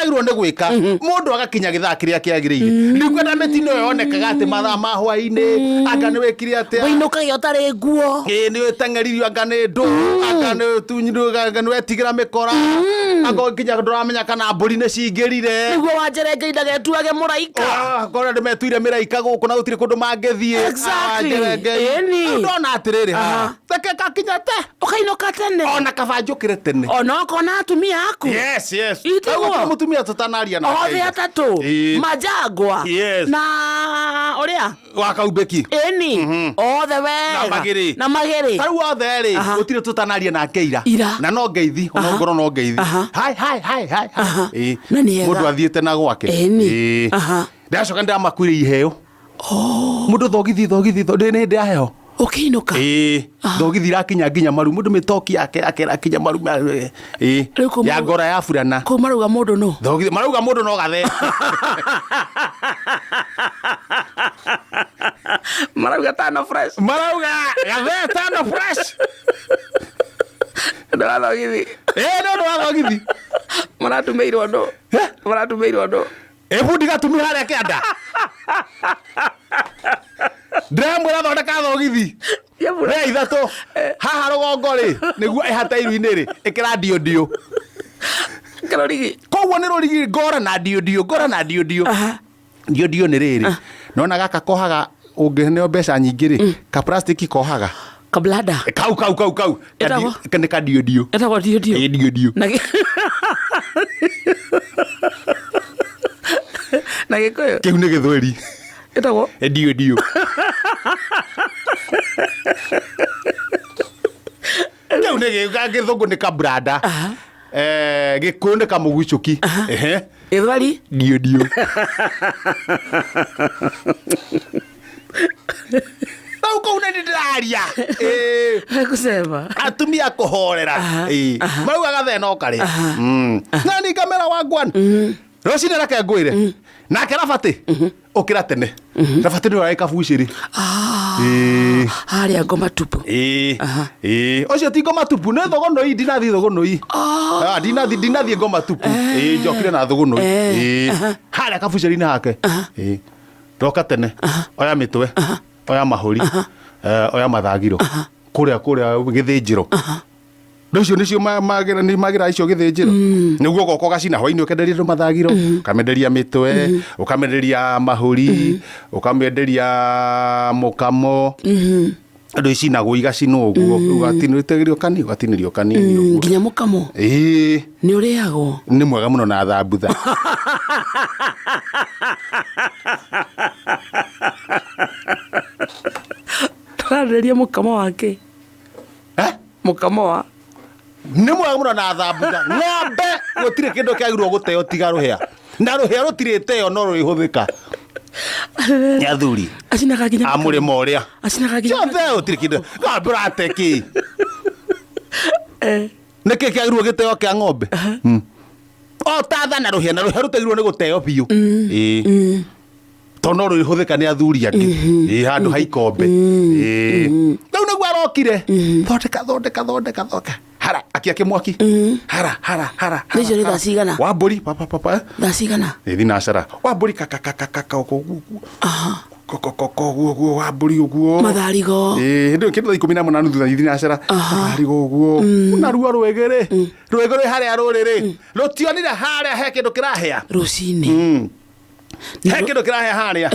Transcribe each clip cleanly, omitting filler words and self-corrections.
yagĩrĩirwo nĩ gwĩka mũndũ agakinya gĩthaa kĩrĩa kĩagĩrĩire. Ndikwenda mĩtino ĩyo yonekaga atĩ mathaa ma hwainĩ, anga nĩ wĩkire atĩa, Wĩinũkage ũtarĩ nguo. Ĩ, nĩ wĩteng'eririo, anga nĩ ndũ, anga nĩ ũtunyirwo, anga nĩ wetigĩra mĩkora, anga nginya ndũramenya kana mbũri nĩ cingĩrire. Nĩguo wanjere Ngai ndagetuage mũraika. Ah, korwo andũ metuire mĩraika gũkũ na gũtirĩ kũndũ mangĩthiĩ. Exactly. Ĩni. Ndona atĩrĩrĩ haha, reke gakinya te Ũkainũka tene. Ona kaba njũkĩre tene. Ona okorwo atumia aku. Yes. Itiguo. Gũtirĩ mũtumia tũtanaria nake. Othe atatũ. Ĩĩ. Majangwa. Yes. Na ũrĩa. Wa kaumbĩki. Ĩni. Othe wega. Na magĩrĩ. Na magĩrĩ. Ta rĩu othe rĩ, gũtirĩ tũtanaria nake ira. Ira. Na no ngeithi, ona ngorwo no ngeithi. Hi, hi, hi, hi, hi. Ĩĩ. Na nĩ ega. Mũndũ athiĩte na gwake. Ĩni. Ĩĩ. Ndacoka ndĩramakuire iheo. Mũndũ thogithi thogithi nĩ ndĩ ya heho. Ũkĩinũka. Ĩĩ, thogithi irakinya nginya maru, mũndũ mĩtoki yake yake ĩrakinya maru ĩĩ. Rĩu kũu Ya ngora ya burana. Kũu marauga mũndũ nũ? Thogithi marauga mũndũ no gathe. Marauga tano fresh. Marauga gathe tano fresh. Ũndũ wa thogithi. Ĩĩ, nĩ ũndũ wa thogithi. Maratumĩirwo ndũ. Eh? Maratumĩirwo ndũ. Ĩ, bundi gatumi harĩa kĩanda, ndĩramwĩra thondeka thogithi rĩa ithatũ haha rũgongo rĩ, nĩguo ĩhate iru-inĩ rĩ, ĩkĩra ndio ndio. Karorigi. Koguo nĩ rũrigi ngora na ndio ndio, ngora na ndio ndio. Ndio ndio nĩ rĩrĩ, nona gaka kohaga ũngĩneo mbeca nyingĩ rĩ, ka plastic kohaga. Kablada. Kau kau kau kau. Ĩtagwo? Nĩ kandio ndio. Ĩtagwo ndio ndio. Ĩ, ndio ndio. Na Gĩkũyũ. Kĩu nĩ Gĩthweri. Ĩtagwo? Ĩ, ndio ndio. Kĩu nĩ Gĩthũngũ nĩ kabranda. Eh, Gĩkũyũ nĩ kamũgucũki. Ehe. Gĩthweri? Ndio ndio. Rĩu kũu nĩ ndĩraria. Ĩĩ. Kusema. Atumia kũhorera. Ĩĩ. Marauga gathee no karĩ. Na ni ngamera wa ngwan rũcinĩ, reke ngwĩre nake Rabatĩ ũkĩra tene. Rabatĩ nĩ ũrarĩ kabucĩrĩ. Ĩĩ. Harĩa ngoma tupu. Ĩĩ. Ĩĩ, ũcio ti ngoma tupu, nĩ thogonoi. Ndinathiĩ thogonoi. Ah, ndinathiĩ ngoma tupu. Ĩĩ, njokire na thogonoi. Ĩĩ, harĩa kabucĩrĩ-inĩ hake. Ĩĩ, roka tene, oya mĩtwe, oya mahũri, oya mathagiro kũrĩa kũrĩa gĩthĩnjĩro. Rĩu icio nĩcio nĩ magĩra icio gĩthĩnjĩro, nĩguo ũgoka ũgacina hwainĩ, ũkenderia andũ mathagiro, ũkamenderia mĩtwe, ũkamenderia mahũri, ũkamenderia mũkamo. Andũ icinagwo, igacinwo ũguo, ũgatinĩrio kanini, ũgatinĩrio kanini ũguo. Nginya mũkamo? Ĩĩ. Nĩ ũrĩagwo? Nĩ mwega mũno na thambutha. Tũrarĩrĩria mũkamo wake. Eh? Mũkamo wa Nĩ mwega mũno na thambutha. Ng'ombe gũtirĩ kĩndũ kĩagĩrĩirwo gũteo tiga rũhĩa, na rũhĩa rũtirĩ teo no rũrĩhũthĩka nĩ athuri. Acinaga nginya a mũrĩmo ũrĩa. Acinaga nginya ciothe, gũtirĩ kĩndũ ng'ombe ũrate kĩ. Nĩkĩ kĩagĩrĩirwo gĩteo kĩa ng'ombe? O ta tha na rũhĩa, na rũhĩa rũtagĩrĩirwo nĩ gũteo biũ. Ĩĩ, tondũ no rũrĩhũthĩka nĩ athuri angĩ. Ĩĩ, handũ ha ikombe. Ĩĩ, rĩu nĩguo arokire, thondeka, thondeka, thondeka, thondeka, hara, akia kĩmwaki, hara, hara, hara. Nĩ icio nĩ thaa cigana? Wa mbũri pa pa pa pa. Thaa cigana? Ĩ, thinacara wa mbũri kakakakaka ũguo, kokokoko ũguo ũguo, wa mbũri ũguo. Matharigo. Ĩĩ, hĩndĩ ĩyo kĩndũ thaa 18 thutha thinacara. Matharigo ũguo na ruo rwĩgĩ rĩ, rwĩgĩ rwĩ harĩa rũrĩ rĩ, rũtionire harĩa he kĩndũ kĩrahĩa. Rũcinĩ. He kĩndũ kĩrahĩa harĩa,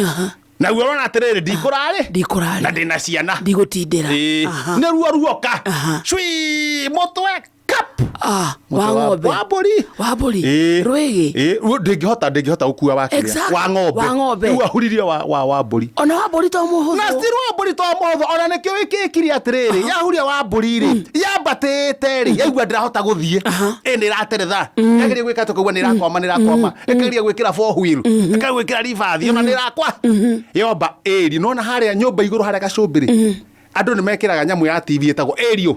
naguo ũrona atĩrĩrĩ, ndikũrarĩ. Ndikũrarĩ. Na ndĩna ciana. Ndigũtindĩra. Ĩĩ. Nĩ ruo ruoka cui mũtwe kap. Ah, wa Mũtwe ng'ombe. Wa mbũri. Wa mbũri. Ĩĩ. Rwĩgĩ. Ĩĩ, ruo ndĩngĩhota gũkua wa kĩrĩa. Wa ng'ombe. Wa ng'ombe. Rĩu ahuririe wa mbũri. Ona wa mbũri to mũhũthũ. Na still wa mbũri to mũhũthũ. Ona nĩkĩo ĩkĩkire atĩrĩrĩ, yahuria wa mbũri rĩ, yambatĩte rĩ, yaigua ndĩrahota gũthiĩ, ĩ nĩ ĩrateretha, yageria gwĩka atĩ ũkaigua nĩ ĩrakwama, nĩ ĩrakwama, ĩkageria gwĩkĩra four wheel, ĩkageria gwĩkĩra reverse, ona nĩ ĩrakwa yomba ĩri. Nona harĩa nyũmba igũrũ harĩa gacũmbĩrĩ, andũ nĩ mekĩraga nyamũ ya TV ĩtagwo aerial.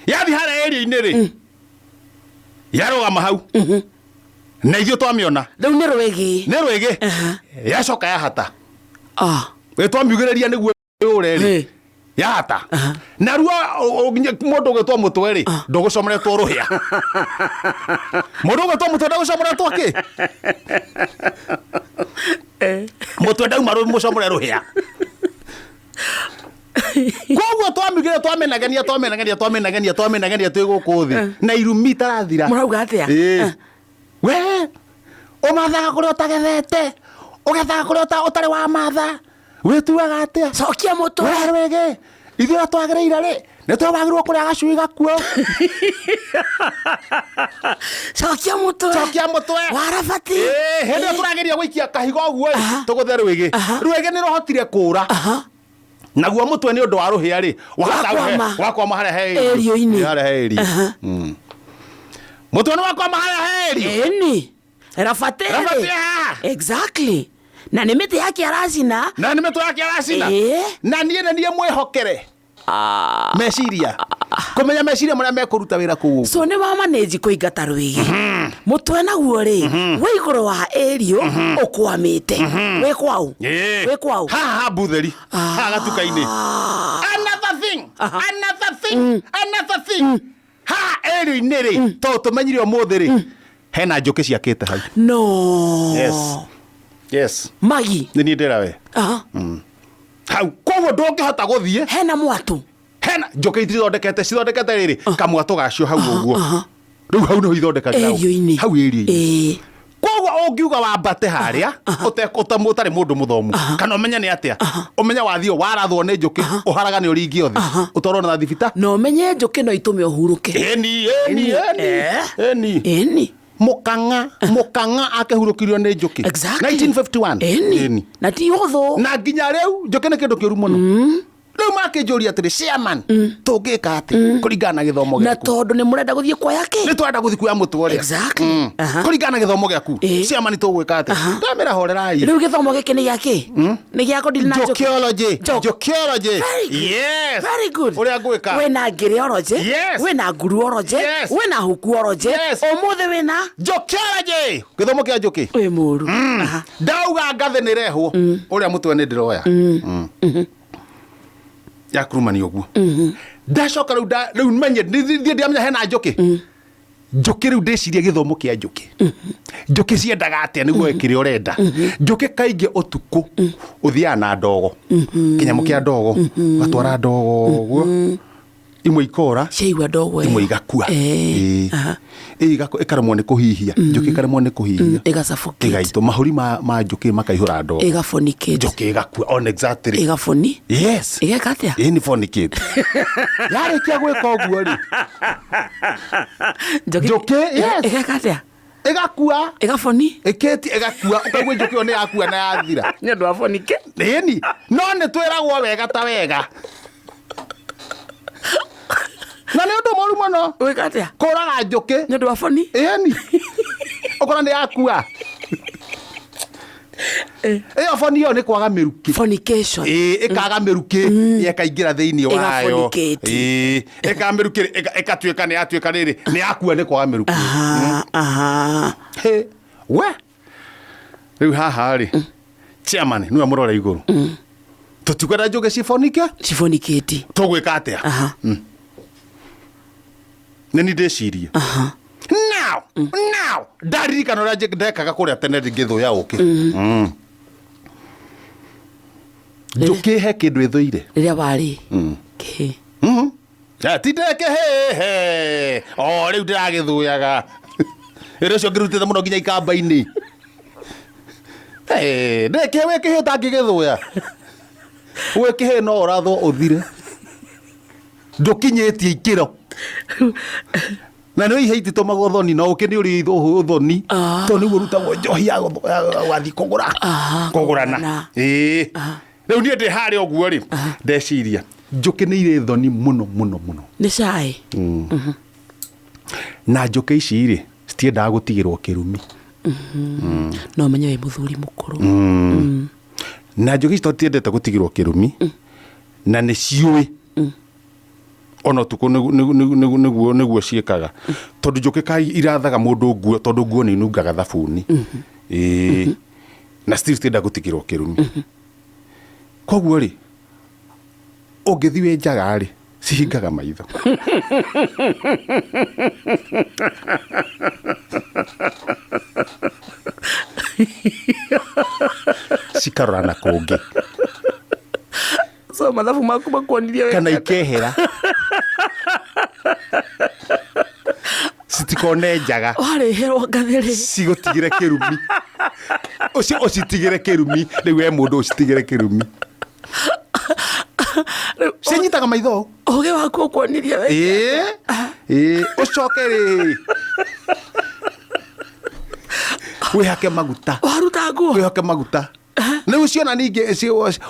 Yathiĩ harĩa area-inĩ rĩ, yarũgama hau na ithuĩ twamĩona. Rĩu nĩ rwĩgĩ. Nĩ rwĩgĩ. Yacoka yahata. Ah. Ĩ, twamiugĩrĩria nĩguo yũre rĩ. Hey. Yahata naruo mũndũ ũgĩtwo mũtwe rĩ, ndũgũcomoretwo rũhĩa. Mũndũ ũgĩtwo mũtwe ndagũcomoretwo kĩ mũtwe, ndauma mũcomore rũhĩa. Koguo twamigire, twamenagenia, twamenagenia, twamenagenia, twamenagenia, twĩ gũkũ thĩ na irumi itarathira. Mũrauga atĩa? Ĩĩ. We ũmathaga kũrĩa ũtagethete, ũgethaga kũrĩa ũtarĩ wa matha, wĩtuaga atĩa? Cokia mũtwe. We rwĩgĩ, ithuĩ ũrĩa twagĩrĩire rĩ, nĩ twagĩrĩirwo kũrĩa gacui gakuo. Cokia mũtwe. Cokia mũtwe. Warabati. Ĩĩ, hĩndĩ ĩyo tũrageria gũikia kahiga ũguo ĩ, tũgũthe rwĩgĩ. Rwĩgĩ nĩ rũhotire kũra. Naguo mũtwe nĩ ũndũ wa rũhĩa rĩ, Wakwama. wakwama harĩa he Ĩrio-inĩ. harĩa he ĩrio. Mũtwe nĩ wakwama harĩa he ĩrio. Ĩni rabati. Rabati haha. Exactly, na nĩ mĩtĩ yake aracina. Na nĩ mĩtwe yake aracina. Na niĩ nĩ niĩ mwĩhokere meciria, kũmenya meciria marĩa mekũruta wĩra kũu ũguo. So nĩ wamanĩnji kũingata rwĩgĩ, mũtwe naguo rĩ wĩ igũrũ wa ĩrio ũkwamĩte wĩ kwau. Wĩ kwau. Haha ha mbutheri, haha gatuka-inĩ. Another thing, another thing, another thing, haha ĩrio-inĩ rĩ, tondũ tũmenyire ũmũthĩ rĩ, hena njũkĩ ciakĩte hau. No. Yes. Magi. Nĩ niĩ ndĩra we. Hau koguo ndũngĩhota gũthiĩ. Hena mwatũ. Hena njũkĩ itithondekete, cithondekete rĩrĩ kamwatũ gacio hau ũguo. Rĩu hau nĩho ithondekagĩra. Ĩrio-inĩ. Hau ĩrio-inĩ. Koguo ũngiuga wambate harĩa ũtarĩ mũndũ mũthomu kana ũmenye nĩ atĩa, ũmenye wathiĩ warathwo nĩ njũkĩ, ũharagane, ũringie ũthĩ, ũtwarwo na thibita. Na ũmenye njũkĩ no itũme ũhurũke. Ĩni, ĩni, ĩni. Ĩni. Ĩni. Ĩni. Mũkang'a, mũkang'a akĩhurũkirio nĩ njũkĩ. 1951. Ĩni. Ĩni. Na ti ũthũ. Na nginya rĩu njũkĩ nĩ kĩndũ kĩũru mũno. Rĩu makĩnjũria atĩrĩ, "Chairman, tũngĩka atĩ kũringana na gĩthomo Na gĩaku?" tondũ nĩ mũrenda gũthiĩ kuoya kĩ. Nĩ twarenda gũthiĩ kuoya mũtwe ũrĩa. Kũringana na gĩthomo gĩaku, chairman, tũgwĩka atĩ? Ndamĩra, horerai. Rĩu gĩthomo gĩkĩ nĩ gĩa kĩ? Nĩ gĩa kũndiri na njũkĩ. Njũkĩology. Njũkĩology. Very good. Yes. Very good. Ũrĩa ngwĩka. Wĩna ngĩrĩology. Wĩna nguruology. Wĩna hukuology. Ũmũthĩ wĩna Njũkĩology, gĩthomo kĩa njũkĩ. Wĩ mũru. Ndauga ngathĩ nĩ rehwo ũrĩa mũtwe nĩ ndĩroya ya kurumani ũguo. Ndacoka rĩu rĩu menye thiĩ ndiamenya hena njũkĩ. Njũkĩ rĩu ndĩcirie gĩthomo kĩa njũkĩ, njũkĩ ciendaga atĩa nĩguo kĩrĩa ũrenda. Njũkĩ kaingĩ ũtukũ ũthiaga na ndogo, kĩnyamũ kĩa ndogo, ũgatwara ndogo ũguo, imwe ikora. Ciaigua ndogo ĩyo. Imwe igakua. Ĩĩ. Ĩĩ, ĩkaremwo nĩ kũhihia, njũkĩ ĩkaremwo nĩ kũhihia. Ĩgasuffocate. Ĩgaitwo mahũri ma njũkĩ makaihũra ndogo. Ĩgabonicate. Njũkĩ ĩgakua on exactly. Ĩgaboni. Yes. Ĩgeka atĩa? Ĩĩ, nĩ bonicate. Yarĩkia gwĩka ũguo rĩ, njũkĩ, yes. Ĩgeka atĩa? Ĩgakua. Ĩgaboni. Ĩkĩti ĩgakua, ũkaigua njũkĩ ĩyo nĩ yakua na yathira. Nĩ ũndũ wa bonike. Ĩni, no nĩ twĩragwo wega ta wega, na nĩ ũndũ mũru mũno. Gwĩka atĩa? Kũraga njũkĩ. Nĩ ũndũ wa boni. Ĩni, ũkora nĩ yakua. Ĩyo boni ĩyo nĩ kwaga mĩrukĩ. Fornication. Ĩĩ, ĩkaga mĩrukĩ, ĩkaingĩra thĩinĩ wayo. Ĩgabonicate. Ĩĩ, ĩkaga mĩrukĩ, ĩkatuĩka nĩ yatuĩka rĩrĩ, nĩ yakua nĩ kwaga mĩrukĩ. Aha, aha. Hĩ, we rĩu haha rĩ, chairman nĩwe mũrore igũrũ, tũtikwenda njũkĩ cibonike. Cibonicate. Tũgwĩka atĩa? Aha. Nĩ ni ndĩcirie now now ndaririkana ũrĩa ndekaga kũrĩa tene ngĩthũya ũkĩ. Njũkĩ he kĩndũ ĩthũire. Rĩrĩa warĩ kĩ? Ti ndekĩhĩhe o rĩu ndĩragĩthũyaga wĩra ũcio ngĩrutĩte mũno nginya ikamba-inĩ. Ndĩkĩhĩ wĩ kĩhĩ ũtangĩgĩthũya, wĩ kĩhĩ no ũrathwo ũthire, ndũkinyĩtie ikĩro na nĩ ihe ititũmagwo thoni, no ũkĩ nĩ ũrĩ ũthoni, tondũ nĩguo ũrutagwo njohi ya wathiĩ kũgũra. Kũgũrana. Kũgũrana. Ĩĩ, rĩu niĩ ndĩ harĩa ũguo rĩ, ndeciria njũkĩ nĩ irĩ thoni mũno mũno mũno. Nĩ cai. Na njũkĩ ici rĩ, citiendaga gũtigĩrwo kĩrumi. No menye wĩ mũthuri mũkũrũ. Na njũkĩ ici to citiendete gũtigĩrwo kĩrumi, na nĩ ciũĩ ona ũtukũ nĩguo ciĩkaga, tondũ njũkĩ kai irathaga mũndũ nguo, tondũ nguo nĩ inungaga thabuni. Ĩĩ, na still citienda gũtigĩrwo kĩrumi. Koguo rĩ, Ũngĩthiĩ wĩ njaga rĩ, cihingaga maitho. Cikarora na kũngĩ. So mathabu maku makuonirie wega. Kana ikehera, citikone njaga. Warĩhĩrwo ngathĩ rĩ? Cigũtigĩre kĩrumi ũcio, ũcitigĩre kĩrumi rĩu, we mũndũ ũcitigĩre kĩrumi. Rĩu, Cinyitaga maitho. Ũgĩ waku ũkuonirie wega. Ĩĩ, ũcoke rĩ, wĩhake maguta. Waruta nguo. Wĩhake maguta rĩu ciona ningĩ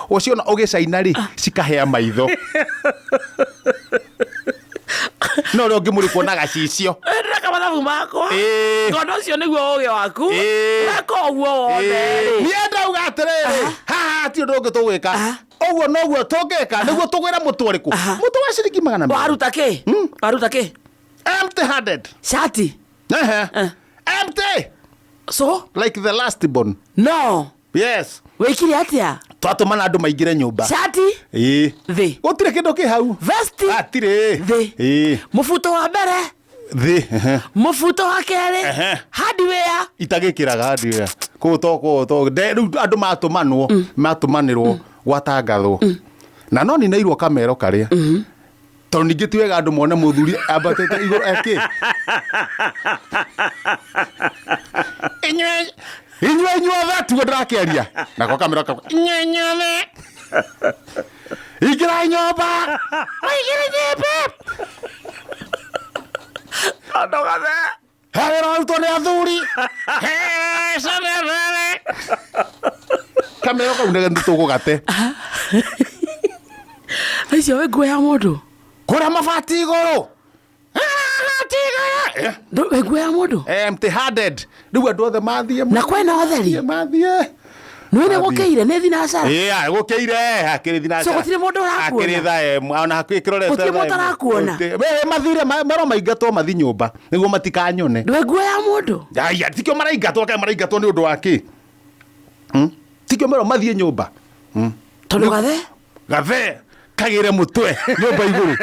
ũciona ũgĩcaina rĩ, cikahea maitho, no ũrĩa ũngĩmũrĩkwo na gacicio. Ndĩreka mathabu makwa. Ĩĩ. Tondũ ũcio nĩguo ũgĩ waku. Ĩĩ. Weka ũguo wothe rĩ. Niĩ ndauga atĩrĩrĩ, haha ti ũndũ ũngĩ tũgwĩka, ũguo noguo tũngĩka nĩguo tũgwĩre mũtũ ũrĩkũ, mũtũ wa ciringi 200. Waruta kĩ? Waruta kĩ? Empty handed. Shati. Ehe. Eh. Empty So like the last born. No. Yes. Wĩkire atĩa? Twatũmana andũ maingĩre nyũmba. Shati. Ĩĩ. Thĩ. Gũtirĩ kĩndũ kĩ hau. Vesti. Hatirĩ. Thĩ. Ĩĩ. Mũbuto wa mbere. Thĩ, ehe. Mũbuto wa kerĩ. Ehe. Hardware. Itagĩkĩraga hardware kũu to kũu to rĩu andũ matũmanwo, matũmanĩrwo gwatangathwo na no ninairwo kamero karĩa, tondũ ningĩ ti wega andũ mone mũthuri ambatĩte igũrũ ekĩ. Inyuĩ inyuĩ inyuothe, tiguo ndĩrakĩaria nako kamero kakwa, inyuĩ inyuothe ingĩrai nyũmba, mũingĩre nyũmba. Andũ gathe. He wĩra warutwo nĩ athuri. Kamero kau nĩ tũgũgate. Icio wĩ nguo ya mũndũ. Kũrĩa mabati igũrũ. Mabati igũrũ. Wĩ nguo ya mũndũ. Empty handed rĩu andũ othe mathiĩ. Na kwĩna ũtheri. Mathiĩ. Nĩ nĩ gũkĩire nĩ thinacara. Ĩĩ, gũkĩire hakĩrĩ thinacara. So gũtirĩ mũndũ ũrakuona? Hakĩrĩ thaa ĩmwe ona hakuhĩ kĩrorete. Gũtirĩ mũndũ thaa ĩmwe. ũrakuona? Ĩĩ, mathire mero maingatwo mathi nyũmba nĩguo matikanyone. Ndwĩ nguo ya mũndũ. Aya, tikio maraingatwo, kaĩ maraingatwo nĩ ũndũ wa kĩ? Tikio mero mathiĩ nyũmba? Tondũ gathe. Gathe kagĩre mũtwe nyũmba igũrũ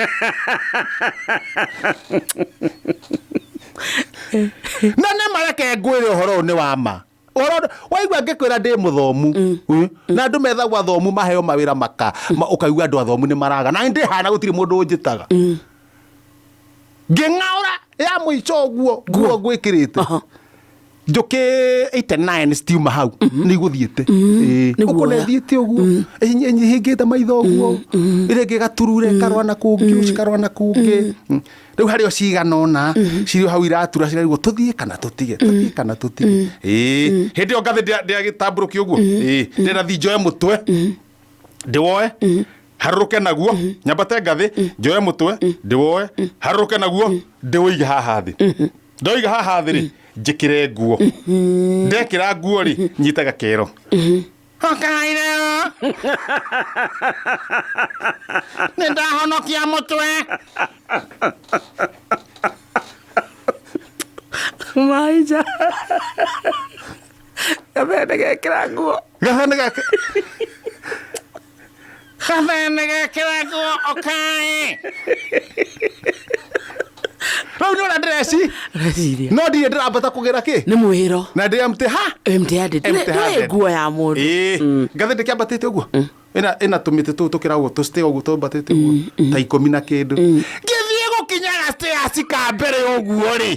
na nĩ mareke ngwĩre ũhoro ũyũ nĩ wa ma. Ũhoro waigua ngĩkwĩra ndĩ mũthomu. Na andũ methagwo athomu maheo mawĩra maka ũkaigua andũ athomu nĩ maraga na ndĩ hana gũtirĩ mũndũ ũnjĩtaga ngĩng'aũra ya mũico ũguo nguo ngwĩkĩrĩte. Njũkĩ 89 citiuma hau nĩ igũthiĩte. Nĩ ũguo guoya. nĩ thiĩte ũguo hingĩte maitho ũguo, ĩrĩa ĩngĩ ĩgaturura ĩkarũa na kũngĩ, cikarũa na kũngĩ. Rĩu harĩ o cigana ũna cirĩ o hau iratura, cirarigwo tũthiĩ kana tũtige, tũthiĩ kana tũtige. Ĩĩ, hĩndĩ ĩyo ngathĩ ndĩagĩtambũrũkia ũguo. Ĩĩ, ndĩrenda thiĩ njoe mũtwe, ndĩwoe harũrũke naguo, nyambate ngathĩ njoe mũtwe, ndĩwoe harũrũke naguo, ndĩũige haha thĩ. Ndoiga haha thĩ rĩ, njĩkĩre nguo. Ndekĩra nguo rĩ, nyite gakero Hokaire nĩ ndahonokia mũtwe. Maija. Gathe nĩ gekĩra nguo. Gathe nĩ gake, gathe nĩ gekĩra nguo, okaĩ rĩu nĩ ũrĩa ndĩreci. Reciria. No ndirĩ ndĩrambata kũgĩra kĩ. Nĩ mwĩro. Na ndĩ empty ha. Empty handed. Empty Ndũrĩ handed. nguo ya mũndũ. Ĩĩ, ngathĩ ndĩkĩambatĩte ũguo, ĩna tũmĩtĩ tũu tũkĩragwo tũstay ũguo twambatĩte ũguo ta ikũmi na kĩndũ, ngĩthiĩ gũkinya gastairs ka mbere ũguo rĩ.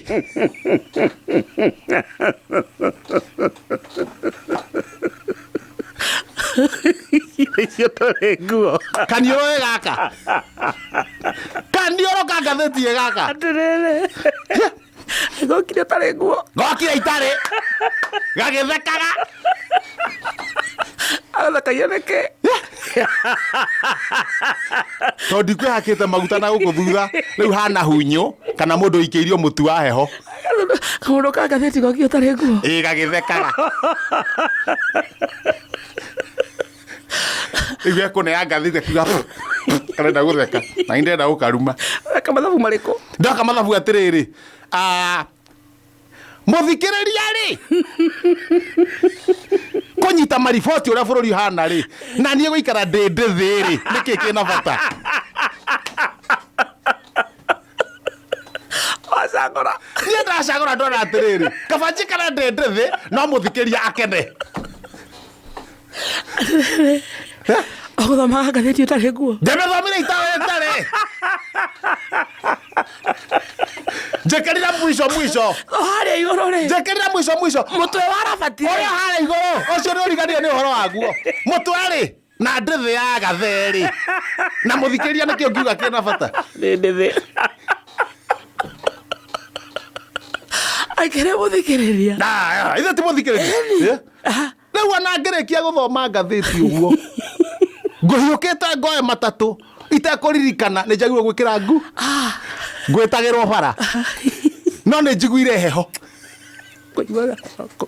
Icio ndũrĩ nguo. Kanioro ĩ gaka, kanioro ka ngathĩti ĩ gaka. Atĩrĩrĩ. Gokire ũtarĩ nguo. Gokire itarĩ gagĩthekaga. Agathekagio nĩkĩ? Tondũ ndikwĩhakĩte maguta na gũkũ thutha rĩu hana hunyũ kana mũndũ ũikĩirio mũtu wa heho. Kamũndũ ka ngathĩti gokire ũtarĩ nguo. Ĩ, gagĩthekaga rĩu ekũnea ngathĩti akiuga karenda gũtheka na nĩ ndĩrenda gũkaruma. Weka mathabu marĩkũ? Ndoka mathabu atĩrĩrĩ, ah, mũthikĩrĩria rĩ, kũnyita mariboti ũrĩa bũrũri ũhana rĩ, na niĩ gũikara ndĩ ndĩthĩ rĩ, nĩkĩ kĩna bata? Wacagũra. Niĩ ndacagũra ndona atĩrĩrĩ, kaba njikare ndĩ ndĩthĩ no mũthikĩria akene. Ũgũthomaga ngathĩti ũtarĩ nguo. Ndĩmĩthomire itarĩ njĩkĩrire mwico mwico. O harĩa igũrũ rĩ. Njĩkĩrire mwico mwico. Mũtwe wa rabati. Ũrĩa harĩa igũrũ ũcio nĩ ũriganĩire nĩ ũhoro waguo. Mũtwe rĩ na ndĩthĩ ya gatherĩ na mũthikĩria nĩkĩo ngiuga kĩna bata. Nĩ ndĩthĩ. Akĩrĩ mũthikĩrĩria. Ithe ti mũthikĩrĩria. Rĩu ona ngĩrĩkia gũthoma ngathĩti ũguo ngũhiũkĩte ngoe matatũ itekũririkana nĩ njagirwo gwĩkĩra ngu ngwĩtagĩrwo bara no nĩ njiguire heho. Kũiguaga heho.